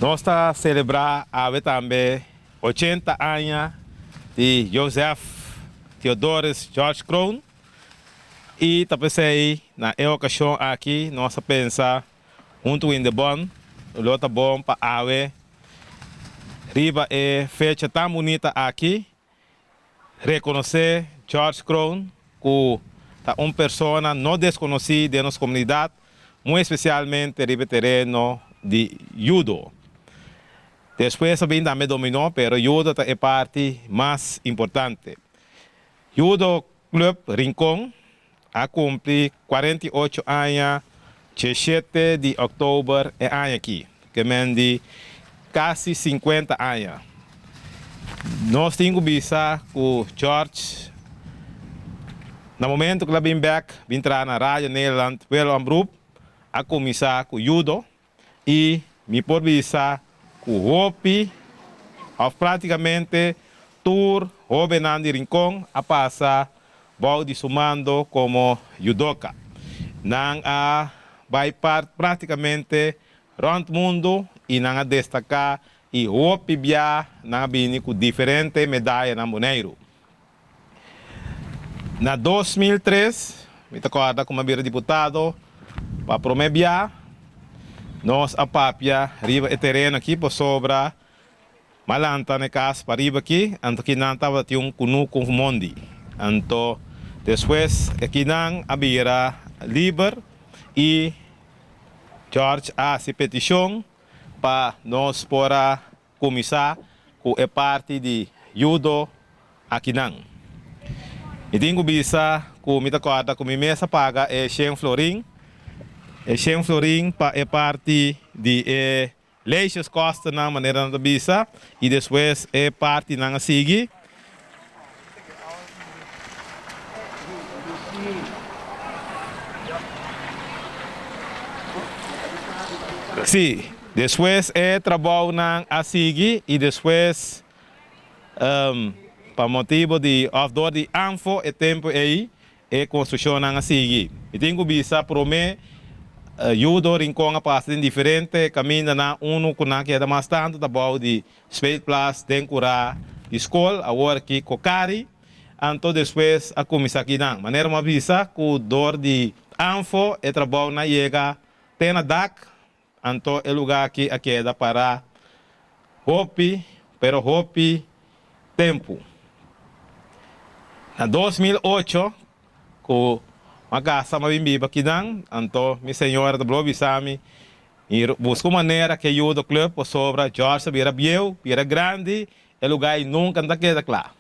Nos ta selebrá awe tambe 80 aña di Joseph Theodorus George Kroon i ta p'esei na e okashon aki nos a pensa huntu ku Indebon lo ta bon pa awe riba e fecha tan bunita aki Rekonosé George Kroon ku ta un persona no deskonosí den nos komunidat, muy espesialmente riba e tereno di judo. Despues a bin tambe dominó, pero judo ta e parti mas importante. Judo Club Rincon a kumpli 48 aña 17 di òktober e aña aki, ke men di kasi 50 aña. Nos tin ku bisa ku George na momento ku el a bin bèk bin traha na Radio Nederland Wereldomroep a kuminsá ku judo i mi por bisa ku hopi òf práktikamente tur hóbennan di Rincon a pasa bou di su mando komo judoka. Nan a bai práktikamente rònt mundu i nan a destaká i hopi bia nan a bini ku diferente medaya na Boneiru. Na 2003, mi ta kòrda ku mi a bira diputado pa promé bia, nos a papia riba e tereno aki pasobra mi a lanta na e kas pariba aki, anto kinan tabata tin un kunuku mondi. Anto despues e kinan a bira liber i George a hasi petishon pa nos por a Kuminsá ku e parti di judo akinan. Mi tin ku bisa ku mi ta kòrda ku mi mes a paga e shen florin, e shen florin pa e parti di e leesjeskostennan manera nan ta bisa i despues e partinan a sigui. Sí, despues e trabounan a sigui i despues pa motibu di òf dor di ANFO e tempu ei e konstrukshonnan a sigui. Mi tin ku bisa promé Judo Rincon a pasa den diferente kamindanan, unu ku nan keda mas tantu ta bou di Speelplaats den kurá di skol, awor aki Kokari, anto despues a kuminsá kinan. Manera mi a bisa ku dor di ANFO e trabounan yega te na dak, anto e lugá aki a keda pará hopi, pero hopi tempu. Na 2008 ku mi a kasa mi a bin biba kinan, anto mi señora ta blow bisa mi, Mi busca un manera ke yuda club pasobra George a bira bieu, bira grandi, e lugar ei nunca no ta keda cla.